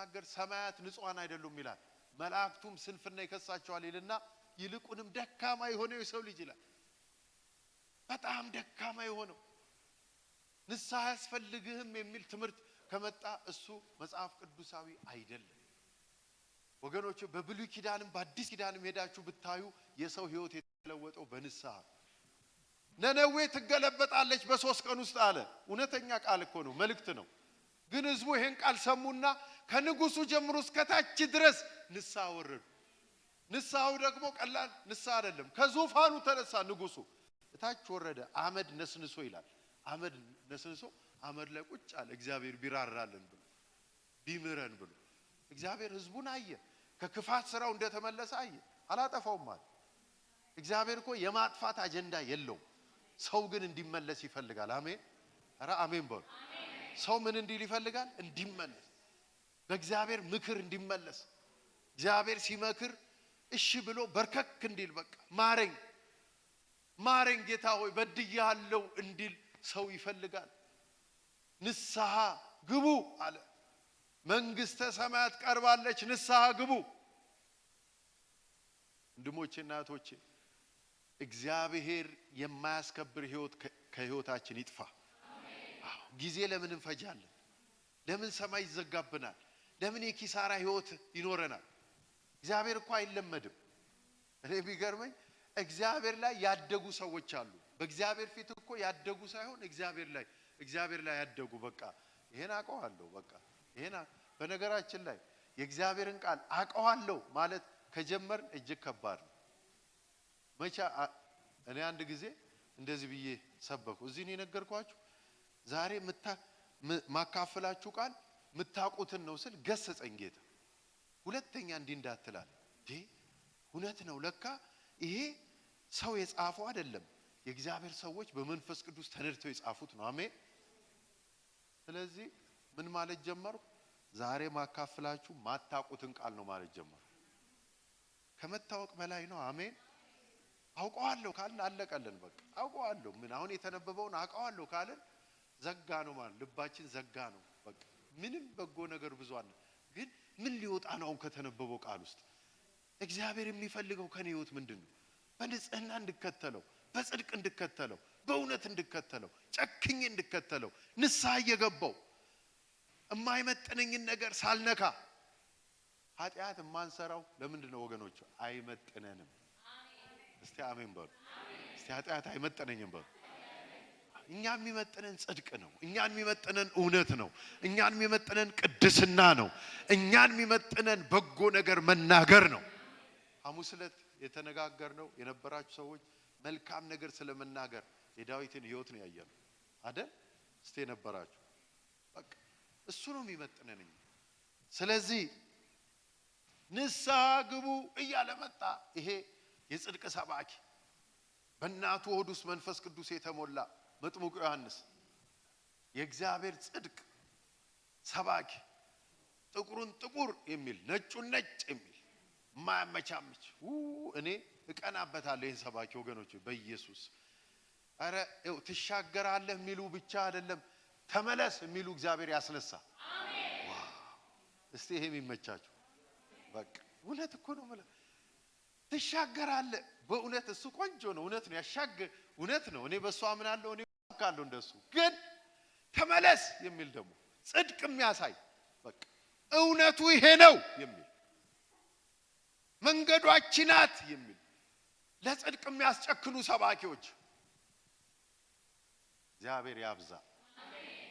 ሲናገር ሰማያት ንጹሐን አይደሉም ይላል፣ መላእክቱም ስንፍና ይከሳቸዋል ይልና ይልቁንም ደካማ የሆነው የሰው ልጅ ይላል። በጣም ደካማ የሆነው ንስሐ አያስፈልግህም የሚል ትምህርት ከመጣ እሱ መጽሐፍ ቅዱሳዊ አይደለም። ወገኖች፣ በብሉይ ኪዳንም በአዲስ ኪዳንም ሄዳችሁ ብታዩ የሰው ሕይወት የተለወጠው በንስሐ። ነነዌ ትገለበጣለች በ3 ቀን ውስጥ አለ። እውነተኛ ቃል እኮ ነው፣ መልእክት ነው። ግን ህዝቡ ይሄን ቃል ሰሙና ከንጉሱ ጀምሮ እስከ ታች ድረስ ንስሐ ወረዱ። ንስሐው ደግሞ ቀላል ንስሐ አይደለም። ከዙፋኑ ተነሳ ንጉሱ፣ እታች ወረደ፣ አመድ ነስንሶ ይላል። አመድ ነስንሶ አመድ ላይ ቁጭ አለ። እግዚአብሔር ቢራራልን ብሎ፣ ቢምረን ብሎ። እግዚአብሔር ህዝቡን አየ፣ ከክፋት ስራው እንደተመለሰ አየ። አላጠፋውም አለ። እግዚአብሔር እኮ የማጥፋት አጀንዳ የለውም። ሰው ግን እንዲመለስ ይፈልጋል። አሜን፣ ኧረ አሜን በሉ። ሰው ምን እንዲል ይፈልጋል? እንዲመለስ፣ በእግዚአብሔር ምክር እንዲመለስ፣ እግዚአብሔር ሲመክር እሺ ብሎ በርከክ እንዲል፣ በቃ ማረኝ ማረኝ ጌታ ሆይ በድያለሁ እንዲል ሰው ይፈልጋል። ንስሐ ግቡ አለ። መንግስተ ሰማያት ቀርባለች፣ ንስሐ ግቡ። ወንድሞቼና እህቶቼ፣ እግዚአብሔር የማያስከብር ህይወት ከህይወታችን ይጥፋ። አዎ፣ ጊዜ ለምን እንፈጃለን? ለምን ሰማይ ይዘጋብናል? ለምን የኪሳራ ህይወት ይኖረናል? እግዚአብሔር እኮ አይለመድም። እኔ የሚገርመኝ እግዚአብሔር ላይ ያደጉ ሰዎች አሉ። በእግዚአብሔር ፊት እኮ ያደጉ ሳይሆን እግዚአብሔር ላይ ያደጉ፣ በቃ ይሄን አውቀዋለሁ፣ በቃ ይሄን በነገራችን ላይ የእግዚአብሔርን ቃል አውቀዋለሁ ማለት ከጀመርን እጅግ ከባድ ነው። መቼ እኔ አንድ ጊዜ እንደዚህ ብዬ ሰበኩ። እዚህ ነው የነገርኳችሁ። ዛሬ ማካፍላችሁ ቃል የምታውቁትን ነው ስል ገሰጸኝ ጌታ። ሁለተኛ እንዲህ እንዳትላል። እንዴ፣ እውነት ነው፣ ለካ ይሄ ሰው የጻፈው አይደለም፣ የእግዚአብሔር ሰዎች በመንፈስ ቅዱስ ተነድተው የጻፉት ነው። አሜን። ስለዚህ ምን ማለት ጀመርኩ? ዛሬ ማካፍላችሁ ማታውቁትን ቃል ነው ማለት ጀመርኩ። ከመታወቅ በላይ ነው። አሜን። አውቀዋለሁ ካልን አለቀልን። በቃ አውቀዋለሁ። ምን አሁን የተነበበውን አውቀዋለሁ ካልን ዘጋ ነው ማለት፣ ልባችን ዘጋ ነው። በቃ ምንም በጎ ነገር ብዙ አለ። ግን ምን ሊወጣ ነው አሁን ከተነበበው ቃል ውስጥ? እግዚአብሔር የሚፈልገው ከኔ ህይወት ምንድን ነው? በንጽህና እንድከተለው፣ በጽድቅ እንድከተለው፣ በእውነት እንድከተለው፣ ጨክኜ እንድከተለው፣ ንስሐ እየገባው፣ የማይመጥነኝን ነገር ሳልነካ። ኃጢአት የማንሰራው ለምንድን ነው ወገኖች? አይመጥነንም። እስቲ አሜን በሉ። እስቲ ኃጢአት አይመጥነኝም በሉ። እኛ የሚመጥነን ጽድቅ ነው። እኛን የሚመጥነን እውነት ነው። እኛን የሚመጥነን ቅድስና ነው። እኛን የሚመጥነን በጎ ነገር መናገር ነው። ሐሙስ ዕለት የተነጋገርነው የነበራችሁ ሰዎች መልካም ነገር ስለመናገር የዳዊትን ሕይወት ነው ያየነው አይደል? እስቲ የነበራችሁ፣ በቃ እሱ ነው የሚመጥነን እኛ። ስለዚህ ንስሐ ግቡ እያለ መጣ። ይሄ የጽድቅ ሰባኪ፣ በእናቱ ሆድ ውስጥ መንፈስ ቅዱስ የተሞላ መጥምቁ ዮሐንስ፣ የእግዚአብሔር ጽድቅ ሰባኪ፣ ጥቁሩን ጥቁር የሚል፣ ነጩን ነጭ የሚል፣ የማያመቻምች። እኔ እቀናበታለሁ ይህን ሰባኪ ወገኖች፣ በኢየሱስ። ኧረ ይኸው ትሻገራለህ የሚሉ ብቻ አይደለም፣ ተመለስ የሚሉ እግዚአብሔር ያስነሳ። እስቲ ይሄ የሚመቻችሁ፣ በቃ እውነት እኮ ነው የምልህ። ትሻገራለህ። በእውነት እሱ ቆንጆ ነው። እውነት ነው፣ ያሻግር እውነት ነው። እኔ በእሱ አምናለሁ። እኔ ካለሁ እንደሱ። ግን ተመለስ የሚል ደግሞ ጽድቅ የሚያሳይ፣ በቃ እውነቱ ይሄ ነው የሚል፣ መንገዷ ይህች ናት የሚል፣ ለጽድቅ የሚያስጨክኑ ሰባኪዎች እግዚአብሔር ያብዛ።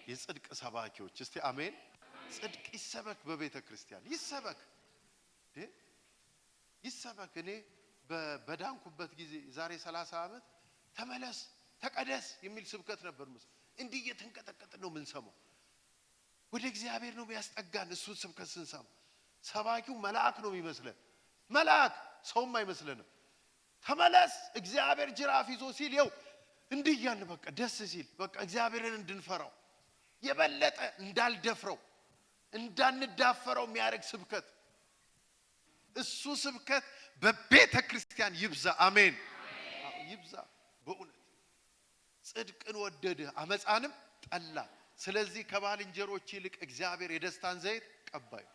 የጽድቅ ሰባኪዎች፣ እስቲ አሜን። ጽድቅ ይሰበክ፣ በቤተ ክርስቲያን ይሰበክ ይሰበክ። እኔ በዳንኩበት ጊዜ ዛሬ 30 ዓመት ተመለስ ተቀደስ የሚል ስብከት ነበር። እንዲህ እየተንቀጠቀጥን ነው የምንሰማው። ወደ እግዚአብሔር ነው የሚያስጠጋን። እሱን ስብከት ስንሰማ ሰባኪው መልአክ ነው የሚመስለን። መልአክ፣ ሰውም አይመስለንም። ተመለስ፣ እግዚአብሔር ጅራፍ ይዞ ሲል ይኸው እንዲህ እያልን በቃ ደስ ሲል፣ በቃ እግዚአብሔርን እንድንፈራው፣ የበለጠ እንዳልደፍረው፣ እንዳንዳፈረው የሚያደርግ ስብከት፣ እሱ ስብከት በቤተ ክርስቲያን ይብዛ። አሜን፣ ይብዛ። በእውነት ጽድቅን ወደድህ አመፃንም ጠላህ። ስለዚህ ከባልንጀሮች ይልቅ እግዚአብሔር የደስታን ዘይት ቀባህ።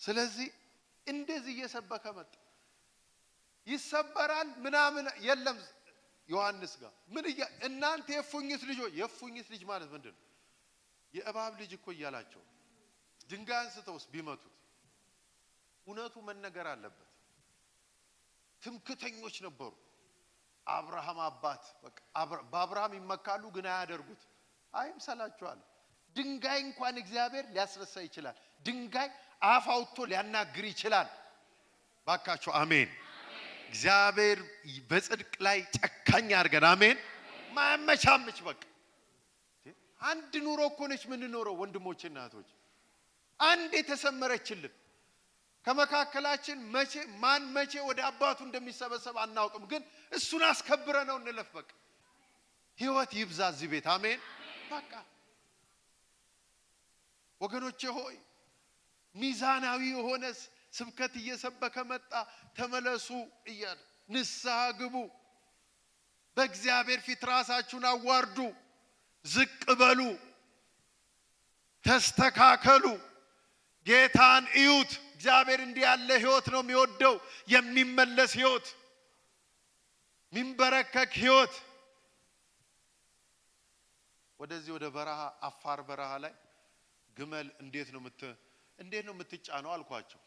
ስለዚህ እንደዚህ እየሰበከ መጣ። ይሰበራል ምናምን የለም። ዮሐንስ ጋር ምን እናንተ የእፉኝት ልጆች፣ የእፉኝት ልጅ ማለት ምንድን ነው? የእባብ ልጅ እኮ እያላቸው ድንጋይ አንስተውስ ቢመቱት እውነቱ መነገር አለበት። ትምክተኞች ነበሩ። አብርሃም አባት፣ በቃ በአብርሃም ይመካሉ፣ ግን አያደርጉት። አይምሰላችኋል። ድንጋይ እንኳን እግዚአብሔር ሊያስነሳ ይችላል። ድንጋይ አፍ አውጥቶ ሊያናግር ይችላል። ባካችሁ አሜን። እግዚአብሔር በጽድቅ ላይ ጨካኝ አድርገን አሜን። ማያመቻምች በቃ አንድ ኑሮ እኮ ነች የምንኖረው ወንድሞቼ እና እህቶች፣ አንድ የተሰመረችልን። ከመካከላችን መቼ ማን መቼ ወደ አባቱ እንደሚሰበሰብ አናውቅም፣ ግን እሱን አስከብረ ነው እንለፍ። በቃ ህይወት ይብዛ እዚህ ቤት አሜን። በቃ ወገኖቼ ሆይ፣ ሚዛናዊ የሆነ ስብከት እየሰበከ መጣ። ተመለሱ እያለ፣ ንስሐ ግቡ፣ በእግዚአብሔር ፊት ራሳችሁን አዋርዱ፣ ዝቅ በሉ፣ ተስተካከሉ፣ ጌታን እዩት። እግዚአብሔር እንዲህ ያለ ህይወት ነው የሚወደው፣ የሚመለስ ህይወት፣ የሚንበረከክ ህይወት። ወደዚህ ወደ በረሃ፣ አፋር በረሃ ላይ ግመል እንዴት ነው የምትጫነው አልኳቸው።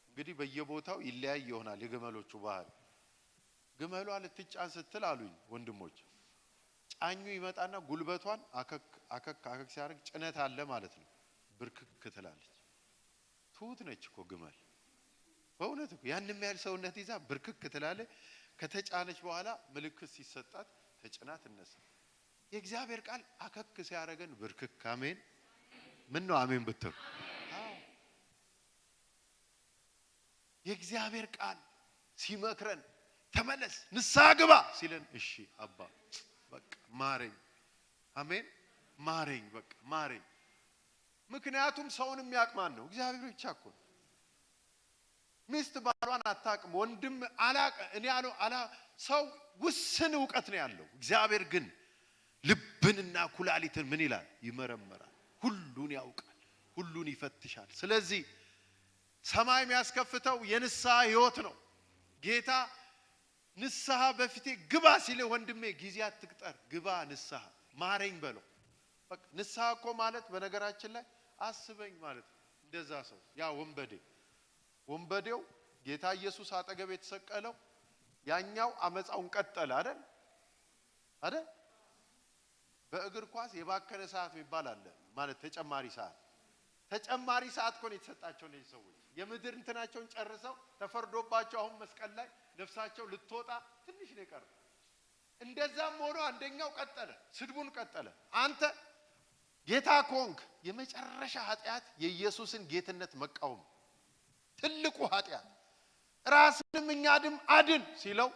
እንግዲህ በየቦታው ይለያይ ይሆናል የግመሎቹ ባህሪ። ግመሏ ልትጫን ስትል አሉኝ ወንድሞች፣ ጫኙ ይመጣና ጉልበቷን አከክ አከክ አከክ ሲያደርግ ጭነት አለ ማለት ነው። ብርክክ ትላለች። ትሁት ነች እኮ ግመል፣ በእውነት እኮ ያንም ያህል ሰውነት ይዛ ብርክክ ትላለች። ከተጫነች በኋላ ምልክት ሲሰጣት ተጭና ትነሳ። የእግዚአብሔር ቃል አከክ ሲያደርገን ብርክክ። አሜን። ምን ነው አሜን ብትሉ? አዎ። የእግዚአብሔር ቃል ሲመክረን፣ ተመለስ፣ ንስሐ ግባ ሲለን፣ እሺ አባ በቃ ማረኝ፣ አሜን፣ ማረኝ፣ በቃ ማረኝ። ምክንያቱም ሰውን የሚያውቅ ማን ነው? እግዚአብሔር ብቻ እኮ ነው። ሚስት ባሏን አታውቅም። ወንድም አላቀ እኔ አሎ አላ ሰው ውስን እውቀት ነው ያለው። እግዚአብሔር ግን ልብንና ኩላሊትን ምን ይላል? ይመረምራል። ሁሉን ያውቃል፣ ሁሉን ይፈትሻል። ስለዚህ ሰማይ የሚያስከፍተው የንስሐ ህይወት ነው። ጌታ ንስሐ በፊቴ ግባ ሲልህ ወንድሜ ጊዜ አትቅጠር፣ ግባ ንስሐ፣ ማረኝ በለው። በቃ ንስሐ እኮ ማለት በነገራችን ላይ አስበኝ ማለት ነው። እንደዛ ሰው ያ ወንበዴ፣ ወንበዴው ጌታ ኢየሱስ አጠገብ የተሰቀለው ያኛው አመፃውን ቀጠለ አይደል አይደል? በእግር ኳስ የባከነ ሰዓት የሚባል አለ፣ ማለት ተጨማሪ ሰዓት። ተጨማሪ ሰዓት እኮ ነው የተሰጣቸው እነዚህ ሰዎች። የምድር እንትናቸውን ጨርሰው ተፈርዶባቸው አሁን መስቀል ላይ ነፍሳቸው ልትወጣ ትንሽ ነው የቀረው። እንደዛም ሆኖ አንደኛው ቀጠለ፣ ስድቡን ቀጠለ። አንተ ጌታ ከሆንክ፣ የመጨረሻ ኃጢአት የኢየሱስን ጌትነት መቃወም ትልቁ ኃጢአት። ራስንም እኛንም አድን ሲለው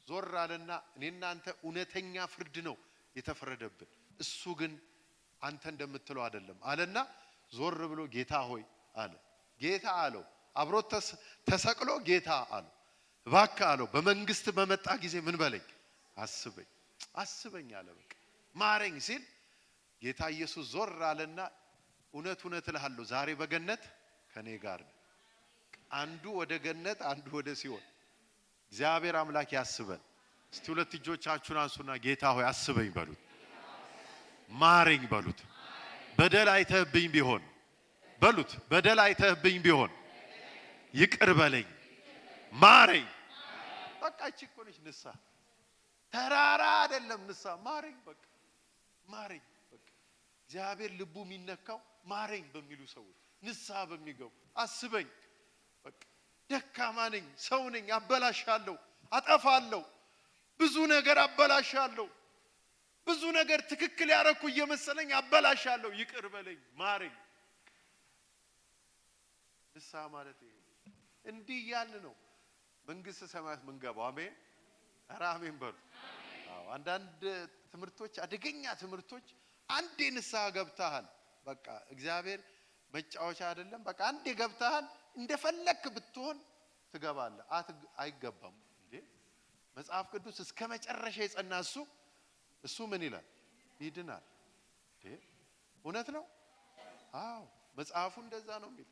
ዞር አለና እኔና አንተ እውነተኛ ፍርድ ነው የተፈረደብን፣ እሱ ግን አንተ እንደምትለው አይደለም አለና ዞር ብሎ ጌታ ሆይ አለ። ጌታ አለው። አብሮት ተሰቅሎ ጌታ አለው። እባክህ አለው፣ በመንግስትህ በመጣህ ጊዜ ምን በለኝ? አስበኝ፣ አስበኝ አለ። በቃ ማረኝ ሲል ጌታ ኢየሱስ ዞር አለና እውነት እውነት እልሃለሁ፣ ዛሬ በገነት ከኔ ጋር ነህ። አንዱ ወደ ገነት፣ አንዱ ወደ ሲኦል። እግዚአብሔር አምላክ ያስበን። እስቲ ሁለት እጆቻችሁን አንሱና ጌታ ሆይ አስበኝ በሉት፣ ማረኝ በሉት። በደል አይተህብኝ ቢሆን በሉት፣ በደል አይተህብኝ ቢሆን ይቅር በለኝ፣ ማረኝ። በቃ እቺ እኮ ነች ንስሐ። ተራራ አይደለም ንስሐ። ማረኝ፣ በቃ ማረኝ። በቃ እግዚአብሔር ልቡ የሚነካው ማረኝ በሚሉ ሰዎች፣ ንስሐ በሚገቡ፣ አስበኝ። በቃ ደካማ ነኝ፣ ሰው ነኝ፣ አበላሻለሁ፣ አጠፋለሁ፣ ብዙ ነገር አበላሻለሁ፣ ብዙ ነገር ትክክል ያረኩ እየመሰለኝ አበላሻለሁ። ይቅር በለኝ፣ ማረኝ። ንስሐ ማለት ይሄ ነው። እንዲህ እያልን ነው መንግስተ ሰማያት ምንገባው። አሜን፣ ኧረ አሜን በሉ። አዎ፣ አንዳንድ ትምህርቶች፣ አደገኛ ትምህርቶች፣ አንዴ ንስሐ ገብተሃል፣ በቃ እግዚአብሔር መጫወቻ አይደለም። በቃ አንዴ ገብተሃል፣ እንደፈለክ ብትሆን ትገባለህ። አይገባም እንዴ? መጽሐፍ ቅዱስ እስከ መጨረሻ የጸና እሱ ምን ይላል? ይድናል። እንዴ፣ እውነት ነው። አዎ፣ መጽሐፉ እንደዛ ነው የሚል።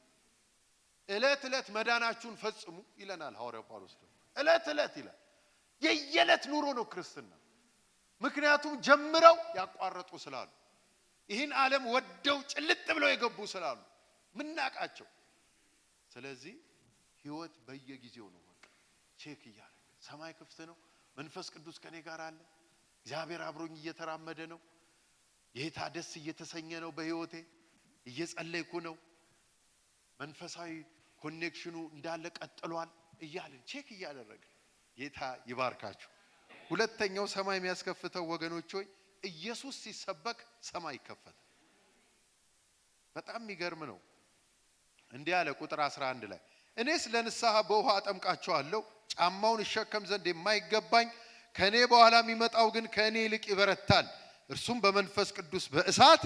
እለት እለት መዳናችሁን ፈጽሙ ይለናል ሐዋርያው ጳውሎስ። ደግሞ እለት እለት ይላል። የየዕለት ኑሮ ነው ክርስትና። ምክንያቱም ጀምረው ያቋረጡ ስላሉ፣ ይህን ዓለም ወደው ጭልጥ ብለው የገቡ ስላሉ ምናቃቸው። ስለዚህ ህይወት በየጊዜው ነው። በቃ check እያደረገ ሰማይ ክፍት ነው። መንፈስ ቅዱስ ከኔ ጋር አለ። እግዚአብሔር አብሮኝ እየተራመደ ነው። ጌታ ደስ እየተሰኘ ነው በህይወቴ። እየጸለይኩ ነው። መንፈሳዊ connection ኑ እንዳለ ቀጥሏል እያልን check እያደረግን ጌታ ይባርካችሁ። ሁለተኛው ሰማይ የሚያስከፍተው ወገኖች ሆይ ኢየሱስ ሲሰበክ ሰማይ ይከፈታል። በጣም የሚገርም ነው። እንዲህ አለ ቁጥር 11 ላይ፣ እኔስ ለንስሐ በውሃ አጠምቃችኋለሁ፣ ጫማውን እሸከም ዘንድ የማይገባኝ ከእኔ በኋላ የሚመጣው ግን ከእኔ ይልቅ ይበረታል፣ እርሱም በመንፈስ ቅዱስ በእሳት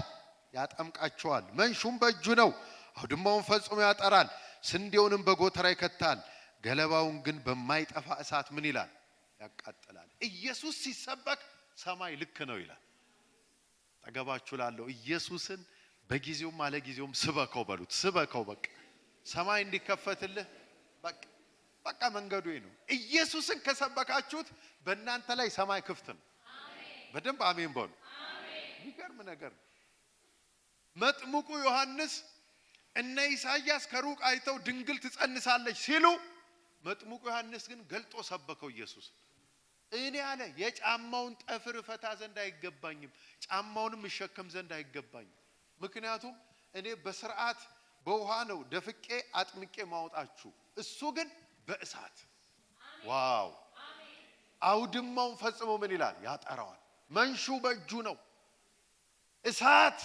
ያጠምቃችኋል። መንሹም በእጁ ነው፣ አውድማውን ፈጽሞ ያጠራል፣ ስንዴውንም በጎተራ ይከታል፣ ገለባውን ግን በማይጠፋ እሳት ምን ይላል? ያቃጥላል። ኢየሱስ ሲሰበክ ሰማይ ልክ ነው ይላል። አጠገባችሁ ላለው ኢየሱስን በጊዜውም አለጊዜውም ስበከው በሉት። ስበከው፣ በቃ ሰማይ እንዲከፈትልህ በቃ በቃ መንገዱ ይሄ ነው። ኢየሱስን ከሰበካችሁት በእናንተ ላይ ሰማይ ክፍት ነው። በደንብ አሜን በሉ። የሚገርም ነገር ነው። መጥምቁ ዮሐንስ እነ ኢሳይያስ ከሩቅ አይተው ድንግል ትጸንሳለች ሲሉ መጥምቁ ዮሐንስ ግን ገልጦ ሰበከው ኢየሱስ። እኔ አለ የጫማውን ጠፍር እፈታ ዘንድ አይገባኝም፣ ጫማውንም እሸከም ዘንድ አይገባኝም። ምክንያቱም እኔ በስርዓት በውሃ ነው ደፍቄ አጥምቄ ማውጣችሁ፣ እሱ ግን በእሳት። Wow! አውድማውን ፈጽሞ ምን ይላል? ያጠራዋል። መንሹ በእጁ ነው። እሳት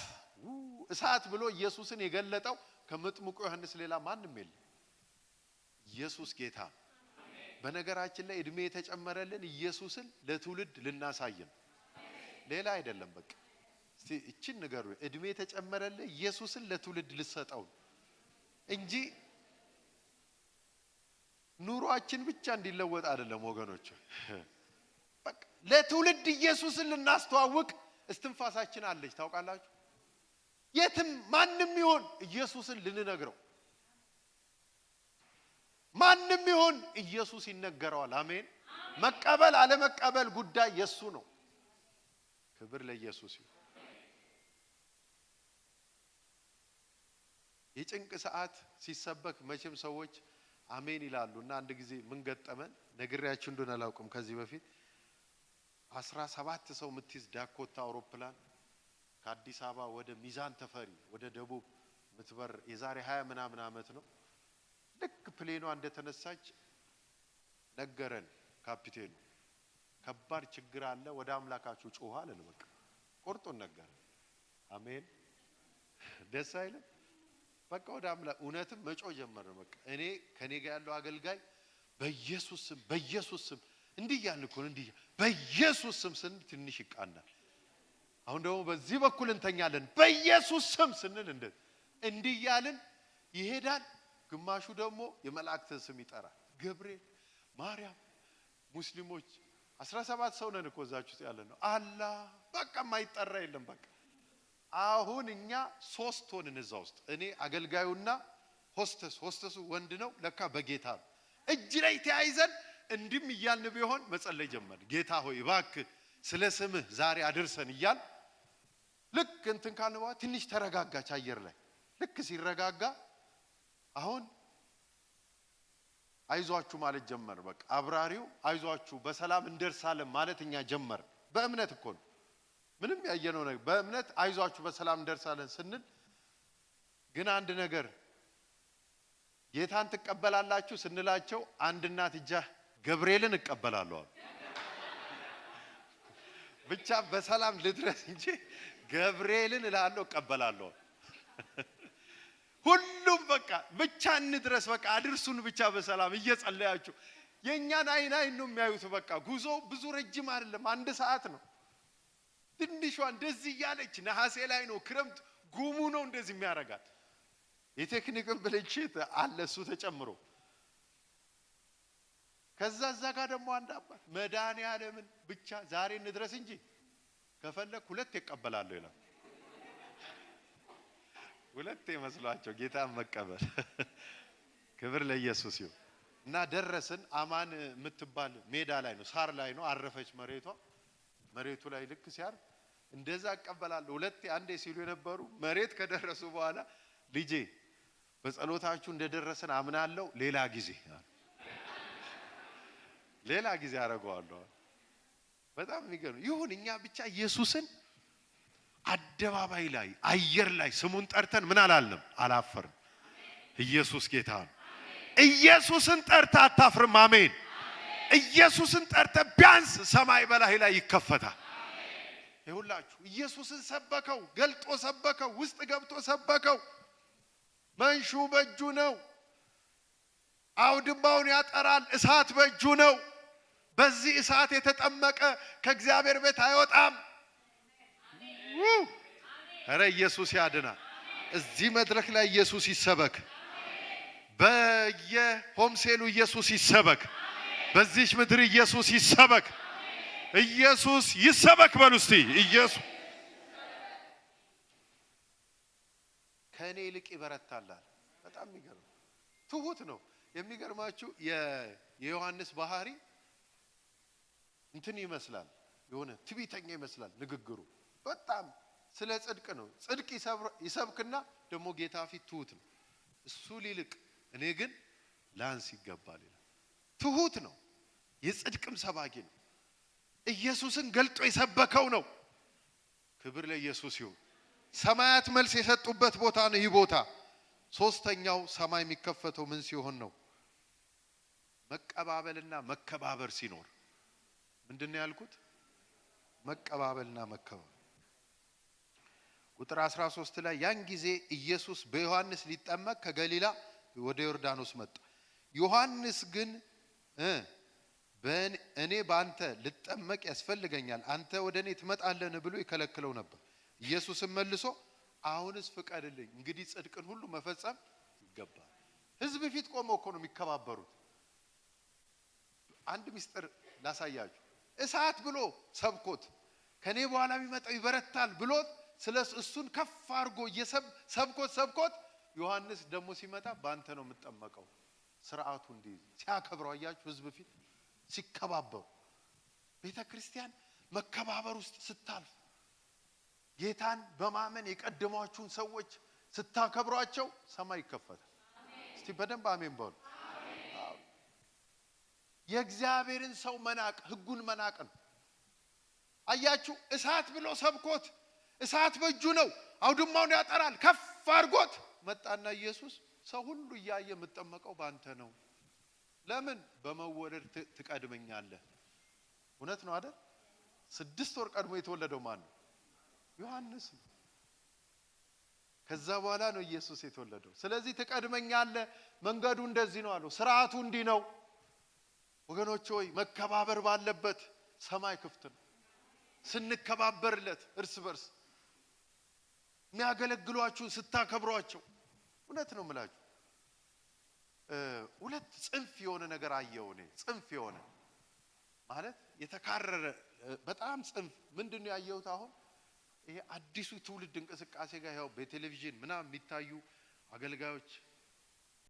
እሳት ብሎ ኢየሱስን የገለጠው ከመጥምቁ ዮሐንስ ሌላ ማንም የለም። ኢየሱስ ጌታ ነው። በነገራችን ላይ እድሜ የተጨመረልን ኢየሱስን ለትውልድ ልናሳይ ነው፣ ሌላ አይደለም። በቃ እስቲ እቺን ንገሩ። እድሜ የተጨመረልን ኢየሱስን ለትውልድ ልሰጠው ነው እንጂ ኑሯችን ብቻ እንዲለወጥ አይደለም ወገኖች። በቃ ለትውልድ ኢየሱስን ልናስተዋውቅ እስትንፋሳችን አለች። ታውቃላችሁ፣ የትም ማንም ይሁን ኢየሱስን ልንነግረው፣ ማንም ይሁን ኢየሱስ ይነገረዋል። አሜን። መቀበል አለመቀበል ጉዳይ የሱ ነው። ክብር ለኢየሱስ ይሁን። የጭንቅ ሰዓት ሲሰበክ መቼም ሰዎች አሜን ይላሉ። እና አንድ ጊዜ ምን ገጠመን ነግሬያችሁ እንደሆነ አላውቅም። ከዚህ በፊት 17 ሰው የምትይዝ ዳኮታ አውሮፕላን ከአዲስ አበባ ወደ ሚዛን ተፈሪ ወደ ደቡብ ምትበር የዛሬ 20 ምናምን ዓመት ነው። ልክ plane ኗ እንደተነሳች ነገረን ካፒቴኑ። ከባድ ችግር አለ፣ ወደ አምላካችሁ ጩኹ አለን። በቃ ቁርጡን ነገረን። አሜን፣ ደስ አይልም? በቃ ወደ አምላክ እውነትም መጮህ ጀመርን። በቃ እኔ ከኔ ጋር ያለው አገልጋይ በኢየሱስ ስም፣ በኢየሱስ ስም እንዲህ እያልን እኮ ነው፣ እንዲህ በኢየሱስ ስም ስንል ትንሽ ይቃናል። አሁን ደግሞ በዚህ በኩል እንተኛለን። በኢየሱስ ስም ስንል እንዲህ እያልን ይሄዳል። ግማሹ ደግሞ የመላእክትን ስም ይጠራል። ገብርኤል፣ ማርያም፣ ሙስሊሞች 17 ሰው ነን እኮ እዛች ውስጥ ያለ ነው። አላህ፣ በቃ የማይጠራ የለም። በቃ አሁን እኛ ሶስት ሆንን እዛ ውስጥ፣ እኔ አገልጋዩና ሆስተስ። ሆስተሱ ወንድ ነው ለካ በጌታ ነው። እጅ ላይ ተያይዘን እንዲህም እያልን ቢሆን መጸለይ ጀመርን። ጌታ ሆይ እባክህ ስለ ስምህ ዛሬ አድርሰን እያል ልክ እንትን ካልን በኋላ ትንሽ ተረጋጋች አየር ላይ። ልክ ሲረጋጋ አሁን አይዟችሁ ማለት ጀመር። በቃ አብራሪው አይዟችሁ በሰላም እንደርሳለን ማለት እኛ ጀመር። በእምነት እኮ ነው። ምንም ያየነው ነገር በእምነት አይዟችሁ በሰላም እንደርሳለን ስንል ግን አንድ ነገር ጌታን ትቀበላላችሁ ስንላቸው አንድ እናት እጃ ገብርኤልን እቀበላለሁ አሉ። ብቻ በሰላም ልድረስ እንጂ ገብርኤልን እላለሁ እቀበላለሁ። ሁሉም በቃ ብቻ እንድረስ፣ በቃ አድርሱን ብቻ በሰላም እየጸለያችሁ የእኛን አይን አይን ነው የሚያዩት። በቃ ጉዞ ብዙ ረጅም አይደለም፣ አንድ ሰዓት ነው። ትንሿ እንደዚህ እያለች ነሐሴ ላይ ነው፣ ክረምት ጉሙ ነው እንደዚህ የሚያረጋት። የቴክኒክን ብልሽት አለ እሱ ተጨምሮ። ከዛ እዛ ጋር ደግሞ አንድ አባት መድኃኒዓለምን ብቻ ዛሬ እንድረስ እንጂ ከፈለክ ሁለት ይቀበላለሁ ይላል። ሁለት ይመስሏቸው ጌታን መቀበል። ክብር ለኢየሱስ ይሁን። እና ደረስን። አማን የምትባል ሜዳ ላይ ነው፣ ሳር ላይ ነው አረፈች መሬቷ። መሬቱ ላይ ልክ ሲያርፍ እንደዛ እቀበላለሁ ሁለቴ አንዴ ሲሉ የነበሩ መሬት ከደረሱ በኋላ ልጄ በጸሎታችሁ እንደደረስን አምናለሁ፣ ሌላ ጊዜ ሌላ ጊዜ አደርገዋለሁ። በጣም የሚገርም ይሁን። እኛ ብቻ ኢየሱስን አደባባይ ላይ አየር ላይ ስሙን ጠርተን ምን አላልንም፣ አላፈርም። ኢየሱስ ጌታ ነው። ኢየሱስን ጠርተህ አታፍርም። አሜን። ኢየሱስን ጠርተህ ቢያንስ ሰማይ በላይ ላይ ይከፈታል። ይሁላችሁ ኢየሱስን ሰበከው፣ ገልጦ ሰበከው፣ ውስጥ ገብቶ ሰበከው። መንሹ በእጁ ነው። አውድማውን ያጠራል። እሳት በእጁ ነው። በዚህ እሳት የተጠመቀ ከእግዚአብሔር ቤት አይወጣም። ኧረ ኢየሱስ ያድናል። እዚህ መድረክ ላይ ኢየሱስ ይሰበክ። በየሆምሴሉ ኢየሱስ ይሰበክ። በዚች ምድር ኢየሱስ ይሰበክ። ኢየሱስ ይሰበክ በሉ እስቲ። ኢየሱስ ከእኔ ይልቅ ይበረታላል። በጣም የሚገርም ትሁት ነው። የሚገርማችሁ የዮሐንስ ባህሪ እንትን ይመስላል፣ የሆነ ትቢተኛ ይመስላል ንግግሩ። በጣም ስለ ጽድቅ ነው። ጽድቅ ይሰብክና ደግሞ ጌታ ፊት ትሁት ነው። እሱ ሊልቅ እኔ ግን ላንስ ይገባል ይላል። ትሁት ነው። የጽድቅም ሰባኪ ነው። ኢየሱስን ገልጦ የሰበከው ነው። ክብር ለኢየሱስ ይሁን። ሰማያት መልስ የሰጡበት ቦታ ነው ይህ ቦታ። ሶስተኛው ሰማይ የሚከፈተው ምን ሲሆን ነው? መቀባበልና መከባበር ሲኖር። ምንድን ነው ያልኩት? መቀባበልና መከባበር። ቁጥር 13 ላይ ያን ጊዜ ኢየሱስ በዮሐንስ ሊጠመቅ ከገሊላ ወደ ዮርዳኖስ መጣ። ዮሐንስ ግን እኔ በአንተ ልጠመቅ ያስፈልገኛል፣ አንተ ወደ እኔ ትመጣለህን ብሎ ይከለክለው ነበር። ኢየሱስም መልሶ አሁንስ ፍቀድልኝ፣ እንግዲህ ጽድቅን ሁሉ መፈጸም ይገባል። ሕዝብ ፊት ቆመው እኮ ነው የሚከባበሩት። አንድ ምስጢር ላሳያችሁ። እሳት ብሎ ሰብኮት ከኔ በኋላ የሚመጣው ይበረታል ብሎት ስለ እሱን ከፍ አድርጎ ሰብኮት ሰብኮት ዮሐንስ ደግሞ ሲመጣ በአንተ ነው የምጠመቀው። ስርዓቱ እንዲይዝ ሲያከብረው አያችሁ። ሕዝብ ፊት ሲከባበሩ ቤተ ክርስቲያን መከባበር ውስጥ ስታልፍ ጌታን በማመን የቀደሟችሁን ሰዎች ስታከብሯቸው ሰማይ ይከፈታል። እስቲ በደንብ አሜን በሉ። የእግዚአብሔርን ሰው መናቅ ሕጉን መናቅ ነው። አያችሁ፣ እሳት ብሎ ሰብኮት እሳት በእጁ ነው፣ አውድማውን ያጠራል። ከፍ አድርጎት መጣና ኢየሱስ ሰው ሁሉ እያየ የምጠመቀው በአንተ ነው። ለምን? በመወለድ ትቀድመኛለህ። እውነት ነው አይደል? 6 ወር ቀድሞ የተወለደው ማን ነው? ዮሐንስ ነው። ከዛ በኋላ ነው ኢየሱስ የተወለደው። ስለዚህ ትቀድመኛለህ፣ መንገዱ እንደዚህ ነው አለው። ስርዓቱ እንዲህ ነው። ወገኖች ሆይ መከባበር ባለበት ሰማይ ክፍት ነው። ስንከባበርለት እርስ በርስ የሚያገለግሏችሁን ስታከብሯቸው፣ እውነት ነው የምላችሁ። ሁለት ጽንፍ የሆነ ነገር አየሁ እኔ። ጽንፍ የሆነ ማለት የተካረረ በጣም ጽንፍ ምንድን ነው ያየሁት? አሁን ይሄ አዲሱ ትውልድ እንቅስቃሴ ጋር ያው በቴሌቪዥን ምናምን የሚታዩ አገልጋዮች